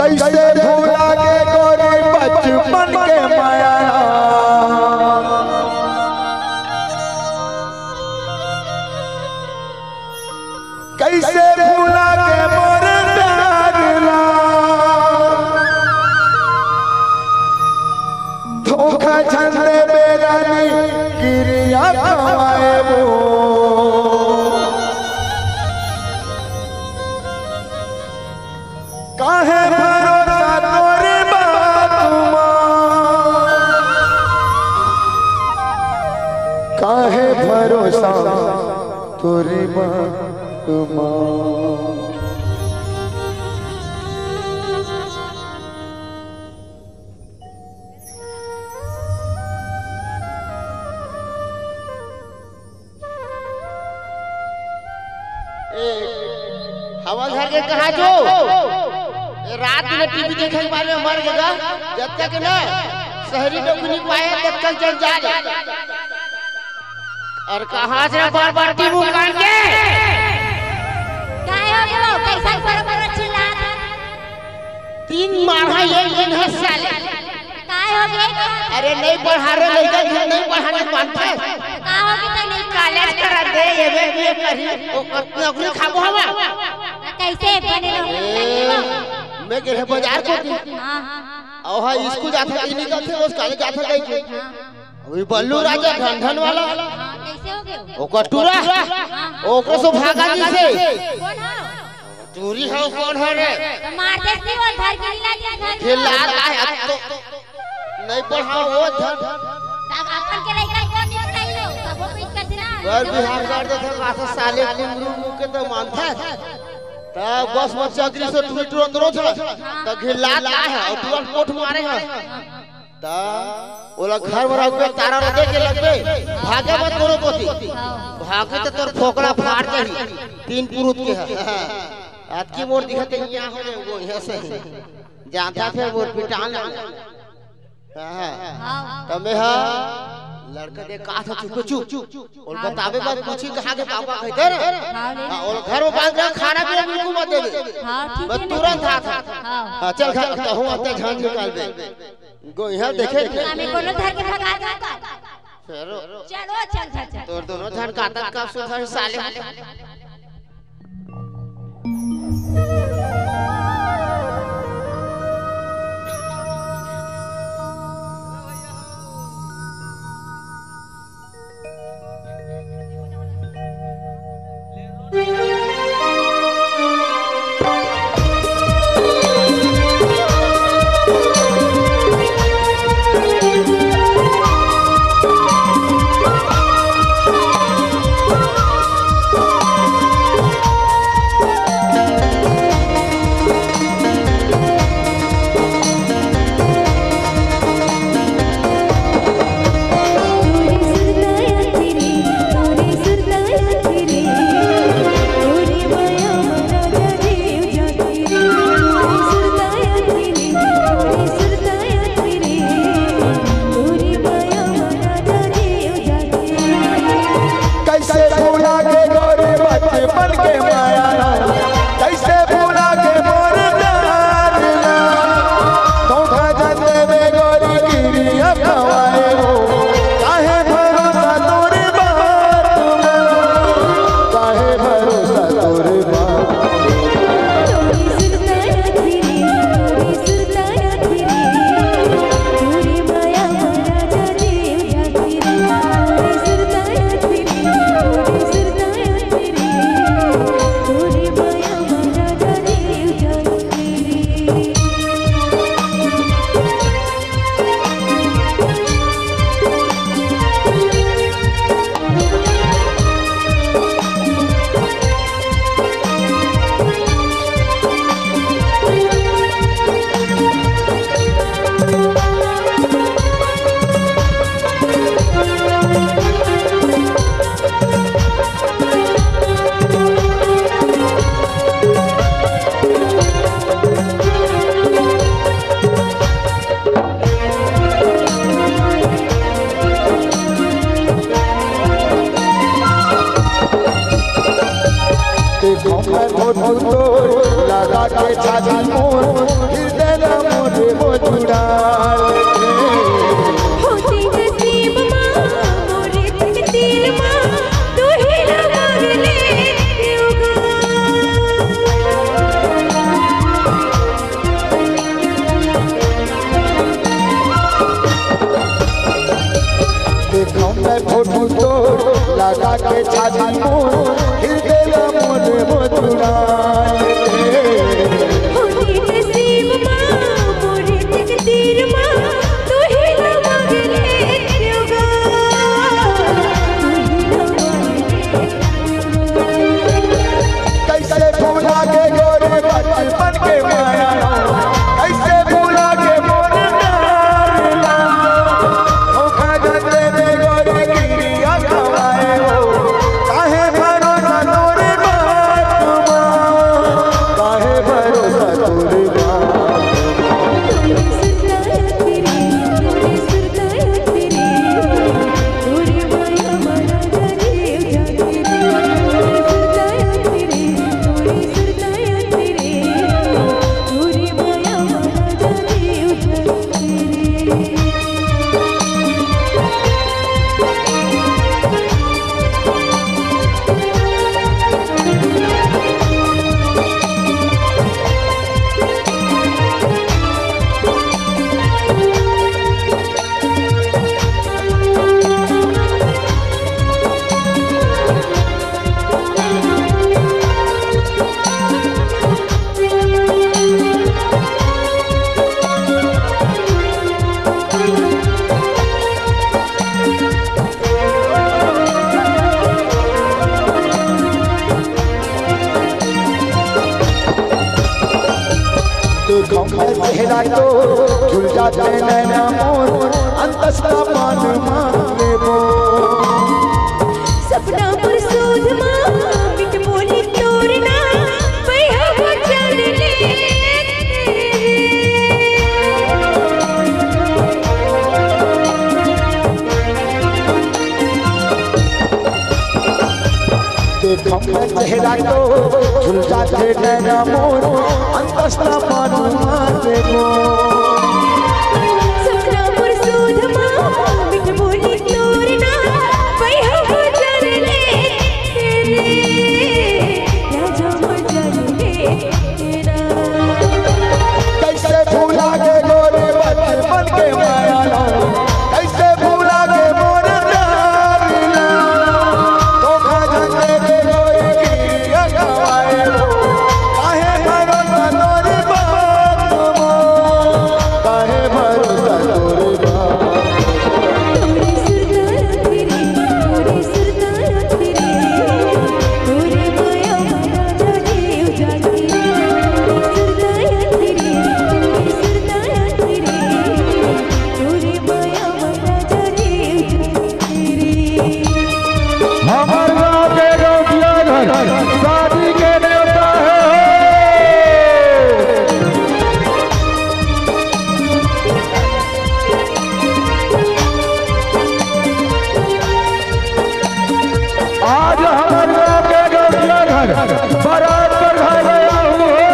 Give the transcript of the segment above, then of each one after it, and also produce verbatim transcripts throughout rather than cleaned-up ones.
कइसे भुला गे गोरी बचपन के माया। कइसे भुला गे मोर प्यार ला। धोखा झन देबे रानी, किरिया खवाए वो। काहे भरोसा तोरे बात मा, काहे भरोसा तोरे बात मा। ए, हवा घर के कहा जो? ए, रात में टीवी देखे के बाद में मर गया। जब तक ना शहरी नौकरी पाए, तब तक जंजाल। और कहाँ से बार बार टीवी कान के? काय हो गयो? कैसन बड़ बड़ चिल्लात? तीन माढ़ा ये दिन है साले। काय हो गे? अरे नहीं पढ़ा रे लइका, घर नहीं पढ़ाने मानता है। का हो गे तो नहीं कॉलेज करा दे, एमए बीए करी, ओकर नौकरी खाबो हवा। कैसे बने रहो? ए, मैं गे रहे बाजार कोती। हाँ, हाँ, हाँ, हाँ। और हाँ, स्कूल जाता कहीं नहीं जाते, बस कॉलेज जाता कहीं के। हाँ। अभी बल्लू राजा ढन ढन वाला। हाँ, कैसे हो गए? ओकर टूरा। हाँ। ओकरो से भागा जी से। कौन हो? टूरी हो कौन हो रे? तो मार देती वो धर के ला दिया घर। ये लाल का है अब तो। नहीं पढ़ा वो धन। तब अपन के लइका को नहीं पढ़ाई हो, तब वो पीट कर देना। घर बिहार कर दे थे, कासा साले कुमरू मुँह के तो मानता है। तब बस में चकरी से टूरी टूरा अंदर उठा। तो घिल्ला ला है और टूरा कोठ मारे हैं। ता ओला घर में रखबे, तारा रो दे के लगबे, भागे मत कोनो कोती। भागे तो तोर फोकला फाट जाही, तीन पुरुत के है। अतकी मोर दिखत है, यहाँ हो जाए वो, यहाँ से। जानता थे मोर पिटान ले। हाँ। हाँ। तो मैं हा लड़का दे कहा था चुप चुप। ओल बताबे मत, पूछी कहाँ के पापा कहते ना। हाँ, ले। हाँ, ओल घर में बांध रहा, खाना पीना बिल्कुल मत देबे। हाँ, ठीक बस है ना। तुरंत हाथ, हाथ। हाँ। हाँ, चल खा, तो हूँ आते झांझ निकाल दे। गोइहा देखे थे। हमें कोनो धर के भगा दे तो। चलो। चलो, चल, चल, चल। तोर दोनों झन का आदत का सुधर साले। कैसे भुला गे गोरी बचपन के माया, कैसे भुला गे मोर प्यार ला। धोखा जन देबे गोरी किरिया खवाए हो, काहे भरोसा तोर बात मा, काहे भरोसा तोर बात मा। देखो मैं फोटो तोर, लगा के छाती मोर, हृदय होती नसीब मा, मोरे तकदीर मा, तू ही ला मांग लेतेंव गा। देखो मैं फोटो तो लगा के छाती मोर, हृदय ला मोर मोर चुरा लेते। होती नसीब मा, मोरे तकदीर मा, तू ही ला मांग लेतेंव गा। तू ही ला मांग लेतेंव गा। कैसे भुला के गोरे बचपन के माया, कैसे भुला के मोर प्यार ला। धोखा दे दे गोरे किरिया खवाए हो, काहे भरोसा तोरे बात मा, काहे भरोसा तोरे बात मा। देखो मैं चेहरा तो झुल जाते नैना मोर, अंतस ला मान मारे वो। सपना मोर सूध मा, मिट बोली तोर ना, पइहा वचन ले। देखो मैं चेहरा तो झुल जाते नैना मोर, अंतस ला मान मारे वो। सपना मोर सूध मा, मिट बोली तोर ना, पइहा वचन ले रे, राजा वचन ले रे। कैसे भुला के गोरे बचपन के माया ला, कैसे भुला के मोर प्यार ला। धोखा दे दे गोरे किरिया खवाए हो, काहे भरोसा तोरे बात मा, काहे भरोसा तोरे बात मा। तोरे सुरता तेरे, तोरे सुरता तेरे, तोरे माया मा राजा देव जागे रे। तोरे सुरता तेरे, तोरे सुरता तेरे, तोरे माया मा राजा देव जागे रे। हमर गांव के गौंटिया घर शादी के नेवता हे। आज हमर गांव के गौंटिया घर बारात पर घाले आहू हे।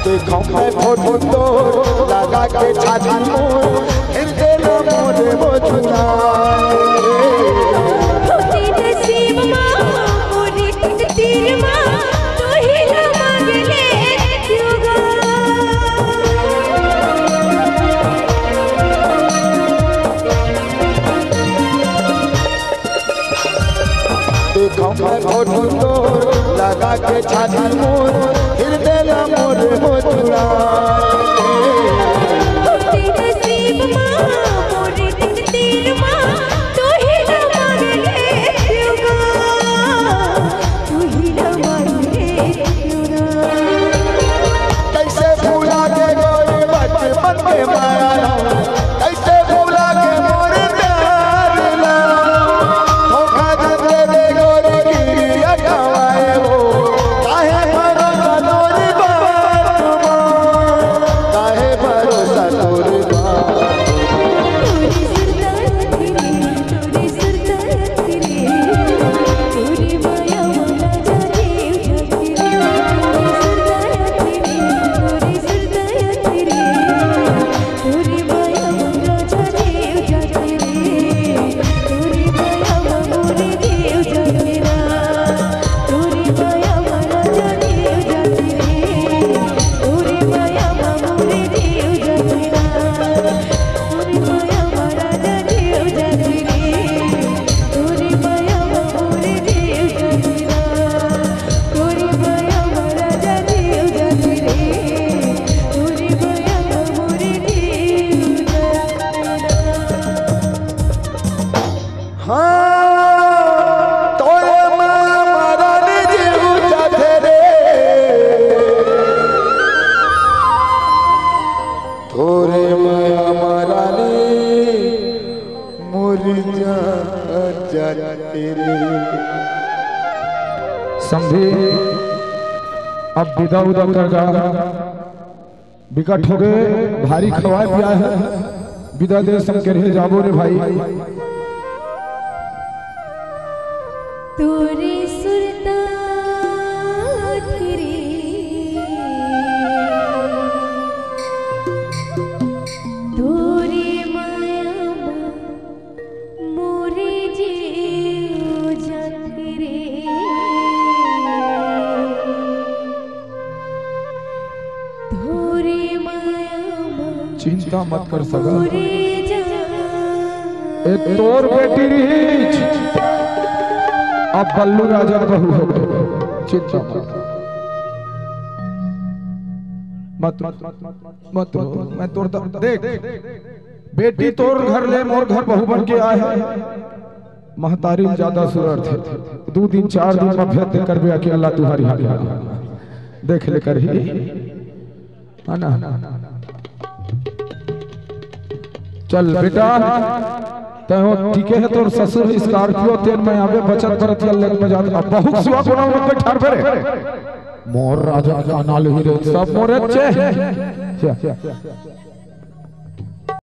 देखो मैं फोटो तो लगा के छाती मोर, हृदय ला मोर मोर चुरा। होती नसीब मा, मोरे तकदीर मा, तू ही ला मांग लेतेंव गा। देखो मैं फोटो तो लगा के छाती मोर, हृदय ला मोर मोर चुरा। होती नसीब मा, मोरे तकदीर मा, तू ही ला मांग लेतेंव गा, तू ही ला मांग लेतेंव गा। कैसे भुला के गोरे बचपन के माया ला, कैसे भुला के मोर प्यार ला। धोखा दे दे गोरे किरिया खवाए हो, काहे भरोसा तोरे तोरे माया महारानी जीव जाथे रे। तोरे माया महारानी मोर जान जाथे रे। समधी, अब विदा उदा कर गा। बिकट हो गए, भारी खवाए पिया है। विदा दे संग के रहे जाबो रे भाई। तोरे सुरता फिरे, तोरे माया मा मोरे जीव जाथे रे। तोरे माया मा चिंता मत कर सगा। मोरे जान ए तोर बेटी रहीच, अब बल्लू राजा के बहू हो गए। चिंता मत कर। मत, मत रो। मैं तोर द-, देख, बेटी तोर घर ले मोर घर बहू बन के आए हे। महतारी ल ज्यादा सुरत हे। दू दिन, चार दिन म भेद दे करबे अकेला तुहारी हाल। देख ले करही। है ना? चल बेटा, तैं हो ठीके हे, तोर ससुर Scorpio, तेन मैं आबे बचत बरत या लेके बजात। अब बहुत सिवा कोना में बैठा रे। मोर राजा का नाल ही रे, सब मोरे चे।